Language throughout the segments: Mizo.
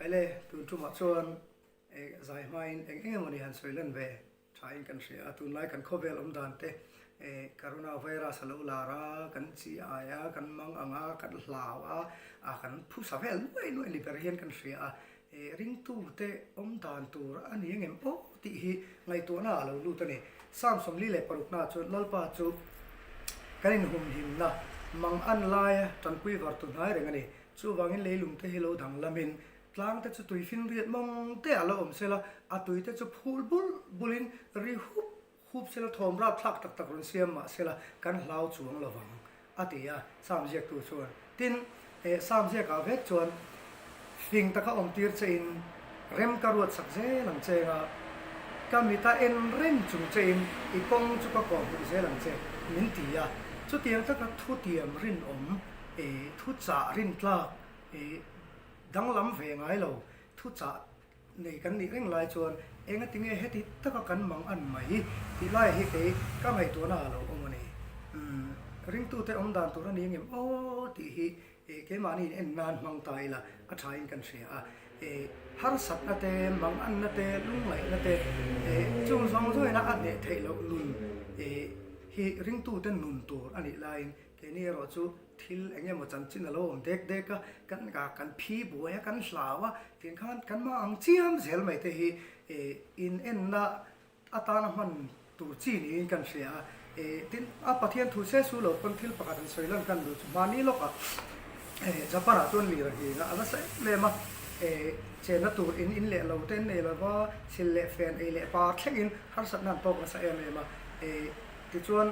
Khaile, tun tumah chuan zai hmain eng eng emawni han sawi lan ve thain kan hria a, tunlai kan khawvel awm dan te Corona virus a lo lar a, kan chi ai a, kan mang ang a, kan hlau a, kan phusa vel nuai nuai ni ber hian kan hria a, Ringtute awm dan tur a ni angem aw tih hi ngaihtuahna a lo lut a ni. Psalm 46 na chuan Lalpa chu kan inhumhimna mang an laia tanpui var tu hnai reng a ni. Chuvangin leilungte hi lo danglamin tlangte chu tui finriat mawng te a lo awm sela, a tuite chu phul bul bulin ri hup Hup sela thawm rapthlak tak tak rawn siam mah sela kan hlau chuang lo vang, a ti a, Psalm ziaktu chuan. Tin, he Psalm ziakah vek chuan fing taka awmtir chein rem ka ruat sak zel ang che nga, ka mita en reng chung chein i kawng chu ka kawhhmuh zel ang che, min ti a. Chutiang taka thutiam rinawm, thuchah rintlak, danglam ve ngai lo, thuchah Nei kan nih reng lai chuan engati nge heti taka kan mang an mai tih lai hi kei ka ngaihtuahna ah lo awm a ni. Umm ringtute awm dan tur a ni ngem aw tih hi keimahni in en nan hmang ta ila a tha in kan hria a. Harsatna te, mang anna te, lungngaihna te chung zawng zawngin a hneh theih loh nun hi ringtute nun tur a nih laiin Keini erawh chu thil eng emaw chanchin a lo awm dek dek a, kan kan phi buai a, kan hlau a, tiang khan kan hma ang chiam zel mai te hi in enna atana hman tur chi niin kan hria a. Tin, a Pathian thu se su lo pawn thil pakhat an sawi lan kan duh chu hmani lawkah Japan ah chuan lir a nghing a, a nasa em em a, chenna tur in in leh lo te an nei lo va, sil leh fen ei leh par thlengin harsatna an tawk nasa em em a. Tichuan.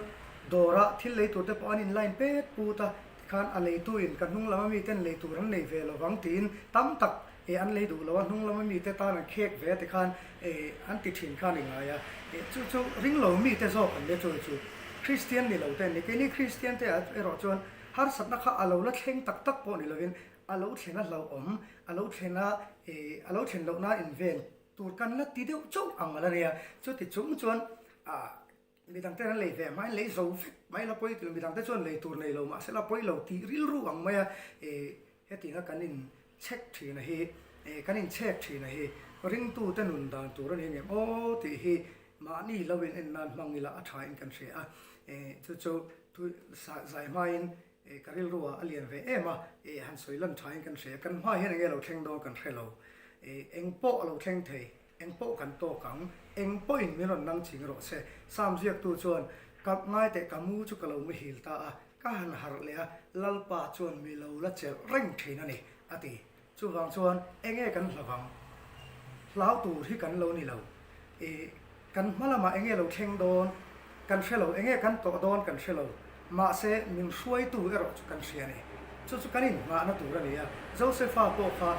Dawrah thil lei tur te pawh an in line pet put a, tikhan a leitu in ka hnung lama mi ten lei tur an nei ve lovang tiin tam tak eh an lei duh lo a, hnung lama mi te tan an khek ve a tikhan eh an ti thin kha a ni ngai a, eh chu chu ring lo mi te zawk an nia chu chu Kristian ni lo te an ni. Keini Kristian te ah erawh chuan harsatna kha a lo la thleng tak tak pawh ni lovin a lo thlen a hlauhawm, a lo thlen a eh a lo thlen loh nan inven tur kan la ti deuh chauh ang a la nia, chuti chung chuan ah Midangte an lei ve hmain lei zo vek mai la pawi tilo, midangte chuan lei tur nei lo mahse la pawi lo tih rilru ang mai a, eh hetianga kan in chhek thin a hi, eh kan in chhek thin a hi ringtute nun dan tur a ni ngem aw tih hi mahni lo in en nan hmang ila a tha in kan hria a, eh chu chu thu zai hmain eh ka rilru ah a lian ve em a, eh han sawi lan tha in kan hria, kan hma hian enge lo thleng dawn kan hre lo, eh eng pawh a lo thleng thei. Eng pawh kan tawk ang, eng pawhin min rawn nang ching rawh se. Sam ziaktu chuan, Ka ngai teh ka mu chu ka lo muhil ta a, ka han harh leh a, Lalpa chuan mi lo la chelh reng thin a ni, a ti. Chuvang chuan enge kan hlavang? Hlau tur hi kan lo ni lo. I kan hma lamah enge lo thleng dawn? Kan hre lo, enge kan tawh dawn kan hre lo, mahse min hruaitu erawh chu kan hria a ni. Chu chu kan innghahna tur a ni a, Josefa pawh kha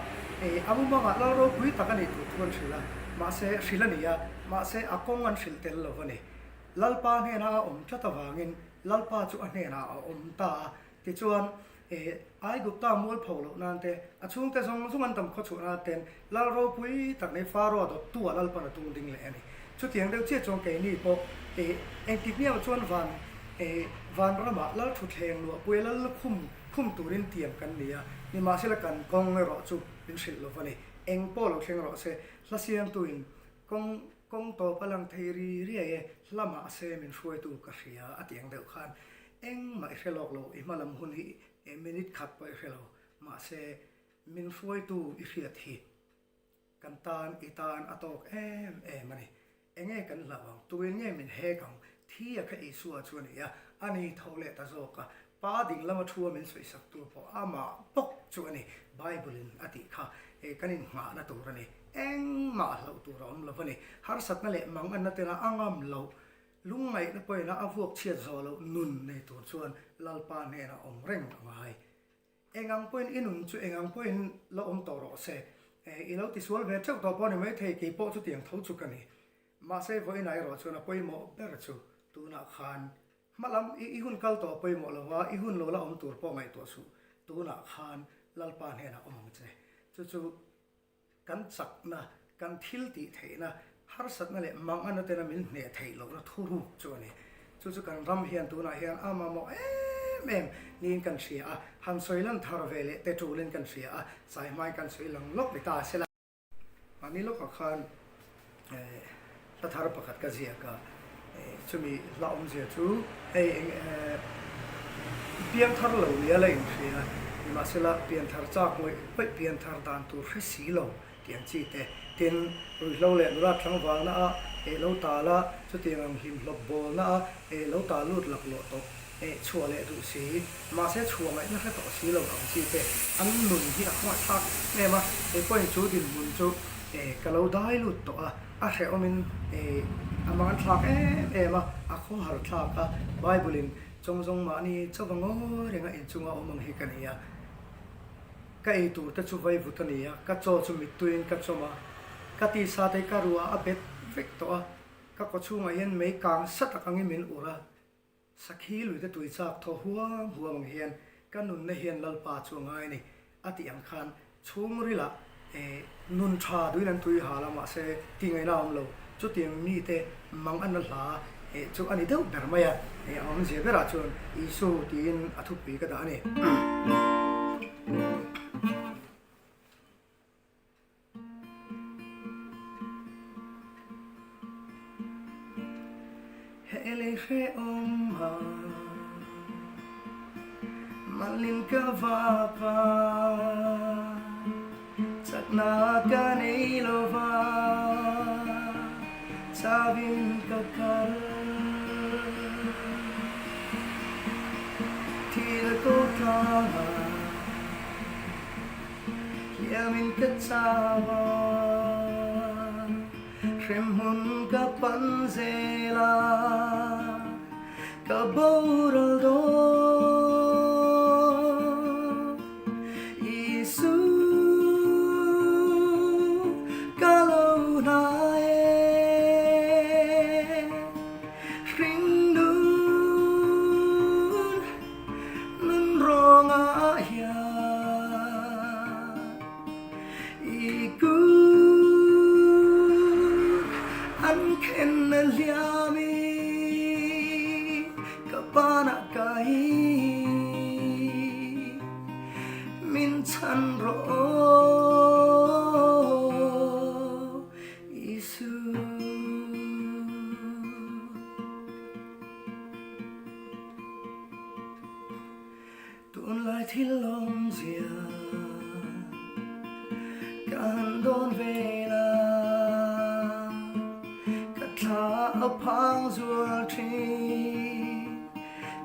a mumangah lal ropui tak a nih tur thu an hrilh a, mahse hrilh a ni a, mahse a kawng an hrilh tel lo a ni. Lalpa hnenah a awm tlat avangin Lalpa chu a hnenah a awm ta a, Tichuan, eh, Aigupta mualpho loh nan te, a chhungte zawng zawng an dam khawchhuah nan ten lal ropui tak nei Faroa dawttu-ah Lalpan a tung ding leh a ni. Chutiang deuh chiah chuan keini pawh, eh, engtik miau chuan van, eh, van ramah lal thutthleng luahpuia lal lukhum khum turin tiam kan ni a, nimahsela kan kawng erawh chu min hrilh lo va ni. Eng pawh lo thleng rawh se, hla siamtuin kawng, kawng tawp a lang thei ri riai e, hla mahse min hruaitu ka hria a ti ang deuh khan Engmah i hre lawk lo, i hmalam hun hi minute khat pawh i hre lo. Mahse, min hruaitu i hriat hi kan tan i tan a tawk em em a ni. Enge kan hlauh ang? Tuin nge min hek ang? Thi a kha Isua chu a ni a, a ni tho leh ta zawk a. Pa ding lama thua min sawisaktu pawh amah bawk chu a ni, Bible-in a tih kha kan innghahna tur a ni. Engmah hlauh tur a awm lo a ni. Harsatna leh manganna tena a ngam loh Lungngaihna pawina a vuak chhiat zawh loh nun nei tur chuan Lalpa hnenah awm reng a ngai. Engang pawhin i nun chu engang pawhin la awm tawh rawh se. I lo tisual ve teuh tawh pawh a ni maithei, kei pawh chutiang tho chu ka ni. Mahse vawiinah erawh chuan a pawimawh ber chu tunah khan hmalam i hun kal tawh a pawimawh lo a, i hun lo la awm tur pawh ngaihtuah suh. Tunah khan Lalpa hnenah awm ang che. Chu chu Kan chakna, kan thil tih theihna, harsatna leh manghana tena min hneh theih lohna thuruk chu a ni. Chu chu kan ram hian tunah hian a mamawh em em em niin kan hria a, han sawi lan thar ve leh te tulin kan hria a, zai hmain kan sawi lang lawk ni ta se la. Mahni lawkah khan hla thar pakhat ka ziak a, chumi hla awmzia chu hei eng piang thar lo nia la inhria, nimahsela pian thar chak ngawih ngawih pian thar dan tur hre si lo tih ang chi te. Tin, ruihhlo leh nulat tlangvalna a eh lo tal a, chutiang ang hlimhlawp bawlna a eh lo tal lut laklawh tawh eh chhuah leh duh si, mahse chhuah ngaihna hre tawh si lo ang chi te an nun hi a khawngaihthlak em em a. Kei pawhin chu dinhmun chu eh ka lo dai lut tawh a, a hrehawmin eh a manganthlak em em a, a khawhar thlak a, Bible-in chawngzawng mahni chauva ngawi renga inchunga awm ang hi ka ni a. Ka ei tur te chu vaivut a ni a, ka chaw chu mittuiin ka chawm a, ka tisa te ka ruah a bet vek tawh a, ka kawchhungah hian mei kang sa tak angin min ur a, sakhi lui te tui chak thaw huam huam ang hian ka nunna hian Lalpa chu a ngai a ni a tih ang khan chhungrilah nun tha duhin an tui hal a, mahse ti ngaihna a awm lo. Chutiang mite mang a na hla chu a ni deuh ber mai a, a awmzia berah chuan Isu tiin a thupui ka dah a ni. He lei hrehawm a, malin ka vap a, chakna ka nei lo va, chavin ka kal. Thil ko tlang a. Hliamin ka chau a, hremhmun ka pan zel a, ka boral dawn. Isu ka lo hnai e, hringnun Nun rawngah hian i kut an khen na hliam i ka panah ka hi min chhan rawh aw Isu. Tunlai thil awmzia ka han dawn vel a, ka thla a phang zual thin,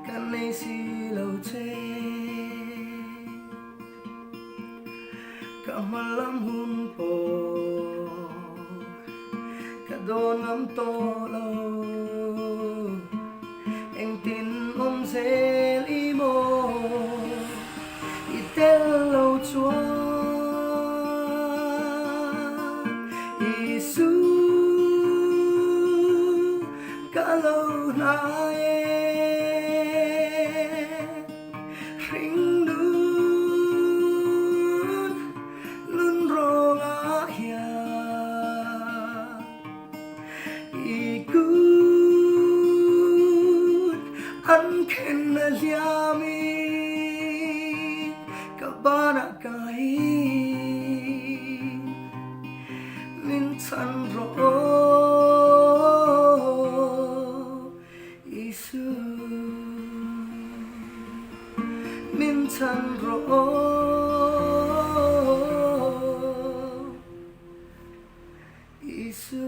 ka nei si lo che. Ka hma lam hun pawh ka dawn ngam tawh lo, engtin awm zel i maw i tel lo chuan Isu ka lo hnai e. Hringnun nun rawngah hian i kut an khen a hliam i ka banah ka hi min chhan rawh aw. Isu min chhan rawh aw Isu.